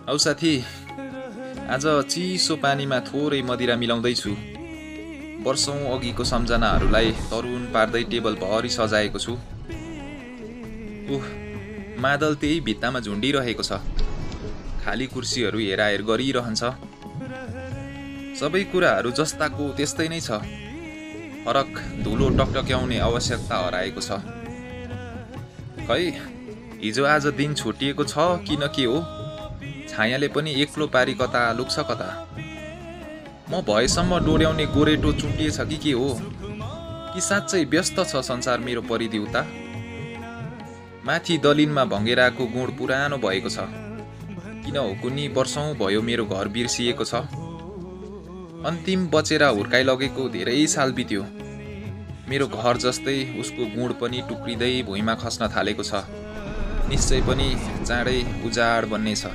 औ साथी, आज चिसो पानीमा थोरै मदिरा मिलाउँदैछु। वर्षौं अघिको सम्झनाहरूलाई तरुण पार्दै टेबलभरि सजाएको छु। मादल त्यही भित्तामा झुन्डिरहेको छ। खाली कुर्सीहरू हेराहेर गरिरहन्छ। सबै कुराहरू जस्ताको त्यस्तै नै छ। फरक धुलो टकटक्याउने आवश्यकता हराएको छ। खै, हिजो आज दिन छुटिएको छ कि न के हो? छायाले पनि एक्लो पारी कता लुक्छ कता। म भएसम्म डोर्याउने गोरेटो चुम्टिएछ कि के हो? कि साँच्चै व्यस्त छ संसार मेरो परिधि उता? माथि दलिनमा भङ्गेराको गुण पुरानो भएको छ। किन हो कुनी वर्षौं भयो मेरो घर बिर्सिएको छ। अन्तिम बचेरा हुर्काइलगेको धेरै साल बित्यो। मेरो घर जस्तै उसको गुण पनि टुक्रिँदै भुइँमा खस्न थालेको छ। निश्चय पनि चाँडै उजाड बन्नेछ।